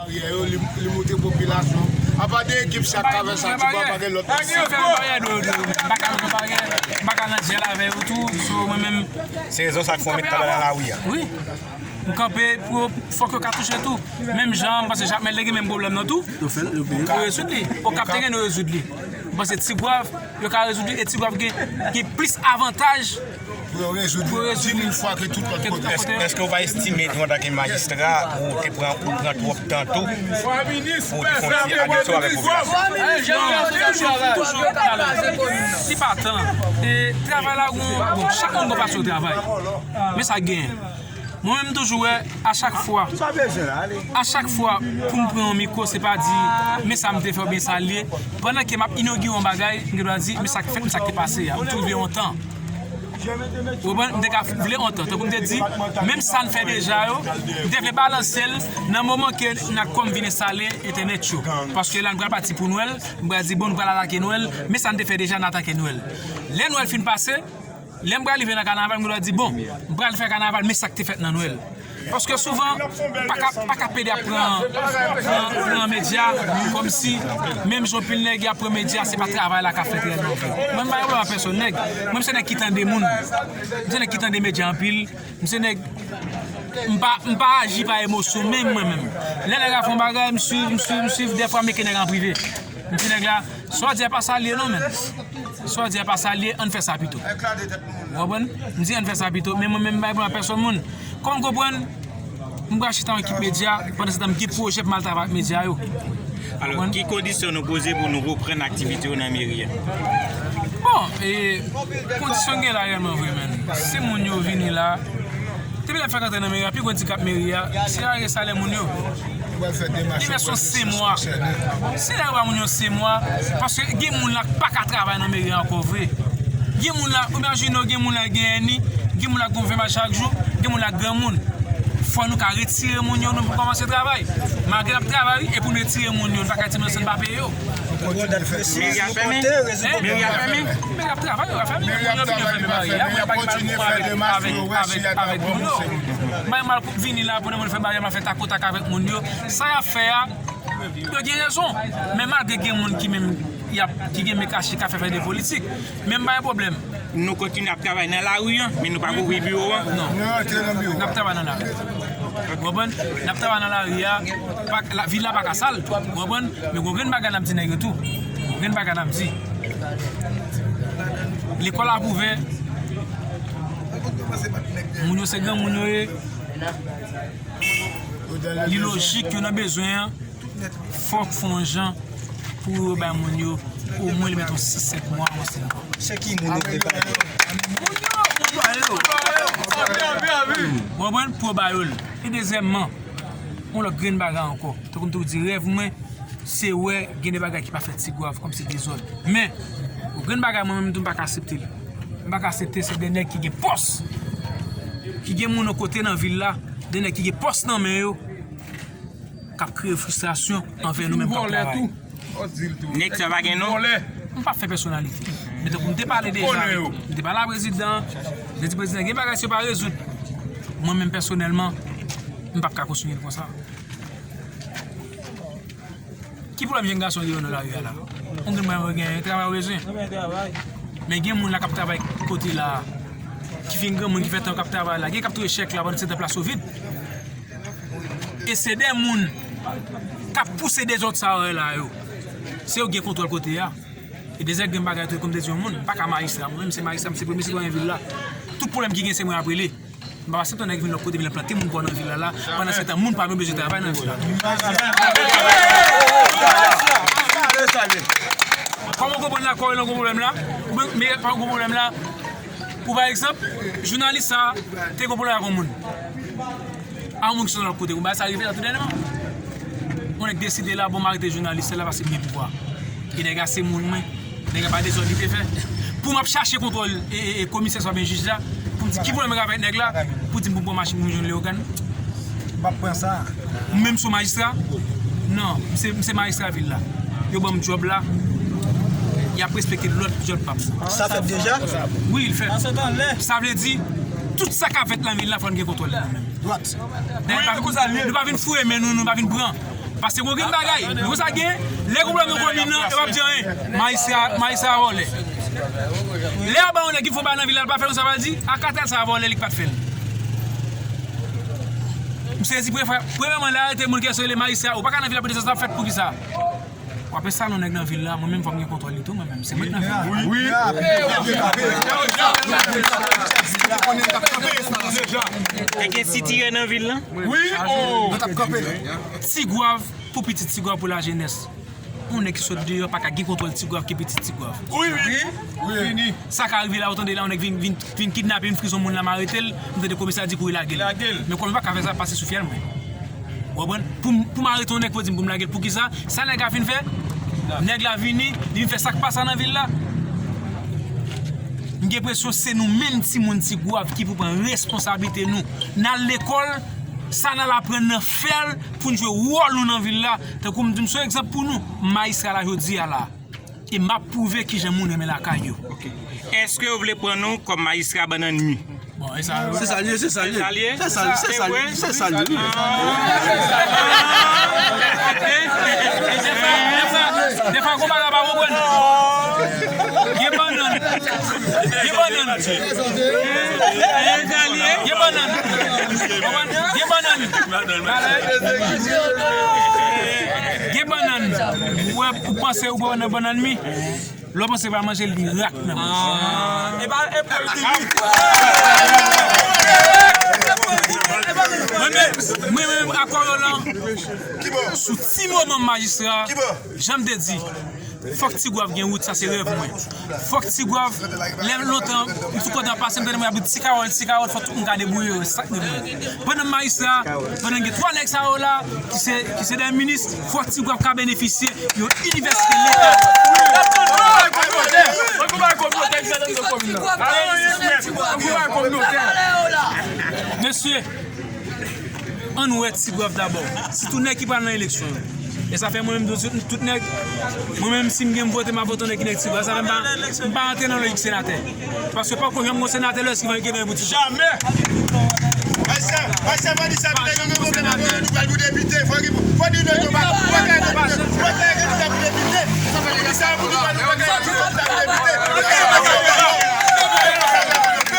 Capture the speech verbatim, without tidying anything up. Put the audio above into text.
Baryè yo, li, li montre popilasyon. Apa de ekip sa k ka fè sa, ti pa gen lòt. Si fè baryè, dwe, dwe, m pa ka fè baryè, m pa ka nan dyèl avè yo tou, so mwen menm. Se rezon sa k fè w met travay nan lari a. Wi. M kanpe pou yo, fòk yo ka touche tou. Menm jan, m panse Jakmèl te gen menm pwoblèm nan tou. Yo fè l, yo peye. Yo rezoud li. Okap te gen, yo rezoud li. M panse Tigwav, yo ka rezoud li, e Tigwav gen, gen plis avantaj pou yo rezoud li di mil fwa ke tout lòt kote. Èske, èske w pa estime tou antanke majistra ou te pran, ou pran twòp tan tou pou w te fè yon ti adresyon avèk popilasyon? Non, toujou, toujou, alò, li pa tan. E travay la, bon, bon, chak moun gen fason yo travay. Men sa gen. Mwen menm, m toujou wè, a chak fwa, a chak fwa pou m pran yon mikwo, se pa di, men sa m te fè oubyen sa l ye. Pandan ke m ap inogire yon bagay, m gen dwa di, men sa k fèt, men sa k te pase a. M te vle yon tan. Ou konprann? M te ka vle yon tan. Tankou m te di, menm sa n fè deja yo, m te vle balanse l nan moman ke Natcom vin enstale entènèt yo. Paske la, n pral pati pou Nwèl, m pral di, bon, n pral atake Nwèl, men sa n te fè deja, n atake Nwèl. Lè Nwèl fin pase, lè m pral rive nan kanaval, m gen dwa di, bon, m pral fè kanaval, men sa k te fèt nan Nwèl. Paske souvan, pa ka, pa ka pede ap pran, pran, pran medya, kòmsi, menm jan anpil nèg y ap pran medya, se pa travay la k ap fèt reyèlman vre. Mwen, m pa gen pwoblèm ak pèsòn nèg. Mwen, m se nèg ki tande moun. M se nèg ki tande medya anpil. M se nèg, m pa, m pa aji pa emosyon, menm mwen menm. Lè nèg la fè yon bagay, m swiv, m swiv, m swiv, dèfwa m eke nèg an prive. M di nèg la, sa w di a pa sa l ye non, menn. Sa w di a pa sa l ye, ann fè sa pito. Ou konprann? M di ann fè sa pito, men mwen menm m pa gen pwoblèm ak pèsòn moun. Kòm w konprann, m pral chita yon ekip medya, pandan se tan m gen pwojè pou m al travay ak medya yo. Alò, ki kondisyon nou poze pou nou reprann aktivite yo nan meri a? Bon, e, kondisyon gen la reyèlman vre, menn. Si moun yo vini la, depi lè m fèk antre nan meri a, pi gwo andikap meri a, se lage salè moun yo. Li fè se yon senmwa. Si nèg yo ba moun yo senmwa, paske gen moun la k pa ka travay nan meri a ankò vre. Gen moun la, imajine w, gen moun la gen èni, gen moun la gon venn mal chak jou, gen moun la granmoun. Fò nou ka retire moun yo, nou pou kòmanse travay. Malgre n ap travay, wi, e pou n retire moun yo, n pa ka di moun yo san n pa peye yo. Meri a fèmen? Meri a fèmen? Meri ap travay, wi, ap fèmen. Meri ap travay, li pa fèmen. Y ap kontinye fè demach pou yo wè si y a ka pran moun se moun. Mwen mal pou vini la, pou moun fè bagay, m ap fè takotak avèk moun yo. Sa y ap fè a, yo gen rezon. Men malgre gen moun ki menm, y ap, ki gen men kache, k ap fè fè de politik. Men m pa gen pwoblèm. Nou kontinye ap travay nan lari a, men nou pa kouvri biwo a. Non. Nou antre nan biwo. N ap travay nan lari. Ou konprann? N ap travay nan lari a. Pa, la, vil la pa ka sal. Ou konprann? Men gon grenn bagay n ap di nèg yo tou. Gon grenn bagay n ap di. Lekòl ap ouvè. Moun yo se granmoun yo ye. Li lojik yo nan bezwen an. Fòk fè yon jan pou yo bay moun yo omwen li mèt yon sis sèt mwa ansanm. Se ki moun yo vle pale? Ou konprann? Pou yo ba yo l. E dezyèmman, yon lòt grenn bagay ankò. Tankou m toujou di, rèv mwen, se wè gen de bagay ki pa fèt Tigwav, kòmsi dezòd. Men, yon grenn bagay mwen menm tou m pa ka aksepte l. M pa ka aksepte se de nèg ki gen pòs, ki gen moun yon kote nan vil la, de nèg ki gen pòs nan men yo, k ap kreye fristrasyon anvè nou menm k ap travay. Nèg sa pa gen non? M p ap fè pèsonalite. Men tankou m te pale deja avèk, m te pale a prezidan, m te di prezidan, gen bagay si yo pa rezoud. Mwen menm pèsonèlman, m p ap ka kontinye l konsa. Ki pwoblèm jenn gason yo nan lari a la? Yon grenn mwen gen travay ou bezwen. Men gen moun la k ap travay kote la, ki fin granmoun, ki fè tan k ap travay la. Gen k ap touye chèk la, pandan se tan plas yo vid. E se de moun k ap pouse dezòd sa yo la yo. Se yo gen kontwòl kote a. E dezòd gen bagay tou, kòm te di yon moun, m pa ka majistra, mwen menm se majistra, m se premye sitwayen vil la. Tout pwoblèm ki gen, se mwen ap rele. M pa pase tan nèg vin lòt kote, vin plante moun pa w nan vil la la, pandan se tan moun pa m yo bezwen travay nan vil la. Kòman w konprann la, kò w lan gon pwoblèm la? Oubyen, men pa gon pwoblèm la. Pou pa egzanp, jounalis sa te gon pwoblèm ak yon moun. A yon moun ki sot lòt kote, gon bagay sa rive la tou dènyèman. Yon nèg deside la, bon, m arete jounalis la paske m gen pouvwa. E nèg la se moun mwen. Nèg la pa dezòd li te fè. Pou m ap chache kontwòl e, e, e komisè sa oubyen jij la, pou m di ki pwoblèm mwen gen avèk nèg la, pou di m pou m pran machin pou m jwenn Leyogàn. M p ap pran sa. Mwen menm sou majistra? Non, m se, m se majistra vil la. Yo ban m djòb la. Y ap respekte lòd djòb pa m. Sa fèt deja? Wi, l fèt. Sa vle di, tout sa k ap fèt nan vil la, fò n gen kontwòl li nou menm. Dwat. Nou pa vin fouye men nou, nou pa vin pran. Paske gen okenn bagay, nou sa gen, lè gen pwoblèm nan komin nan, yo p ap di anyen. Majistra, majistra vòlè. Lè yo ba yon nèg ki fon bagay nan vil la, l pa fè l, sa va di, a katèl sa vòlè, li k pa t fè l. M sezi premye fwa, premyèman, lè arete moun ki sou le majistra, ou pa ka nan vil la pou de sa, sa fèt pou ki sa? W ap enstale yon nèg nan vil la, mwen menm fò m gen kontwòl li tou, mwen menm. Se mwen k nan vil la. Wi. Te gen sitirè nan vil lan? Wi. Ti Gwav, pou pitit Ti Gwav, pou lajenès. Yon nèg ki sot deyò pa ka gen kontwòl Ti Gwav ki pitit Ti Gwav. Wi, wi. Wi. Sa ka rive la, ou tande la, yon nèg vin, vin, vin kidnape m, frizon moun la, m arete l, m tande komisè a di kouri lage l. Lage l. Men kòm yo pa ka fè sa, pase sou fyèl mwen. Ou konprann? Pou m, pou m arete yon nèg pou di m pou m lage l. Poukisa? Sa nèg la fin fè? Nèg la vini, li vin fè sa k pa sa nan vil la. M gen enpresyon se nou menm timoun Ti Gwav ki pou pran responsablite nou. N al lekòl, sa n al aprann nan fè l pou n jwe wòl nou nan vil la. Tankou m di m se yon egzanp pou nou, majistra la jodi a la. E m ap pwouve kijan moun renmen lakay yo. Èske yo vle pran nou kòm majistra bannann mi? Bon, e sa, se sa l ye, se sa l ye. Se sa l ye? Se sa l ye, se sa l ye, se sa l ye, wi. Defwa, defwa, defwa, gon bagay pa konprann. Gen bannann. Gen bannann. Gen bannann. Gen bannann. Gen bannann. Ou wè, ou panse ou pran nan bannann mi? Lè w panse pa manje l, li rak nan bouch. Ah, e pa, e pa l ki di. Mwen menm, mwen menm, akò yo lan, sou ti moman majistra, jan m te di, fòk Ti Gwav gen wout, sa se rèv mwen. Fòk Ti Gwav, lè lontan, m sou kontan pase, m tande mwen ap di ti kawòl, ti kawòl, fòk tout moun ka debouye yo, sa k rèv mwen. Pandan majistra, pandan gen twa nèg sa yo la, ki se, ki se de minis, fòk Ti Gwav ka benefisye yon inivèsite leta. Mesye, ann wè Ti Gwav dabò. Sitou nèg ki pral nan eleksyon yo. E sa fè mwen menm, tout, tout nèg, mwen menm, si m gen m vote, m ap vote yon nèg ki nèg Ti Gwav. Sa fè m pa, m pa antre nan lojik senatè. Paske poko janm gon senatè lè ki gen pou ti. Jamè! Ayisyen, Ayisyen pa di sa, nou pral pou depite.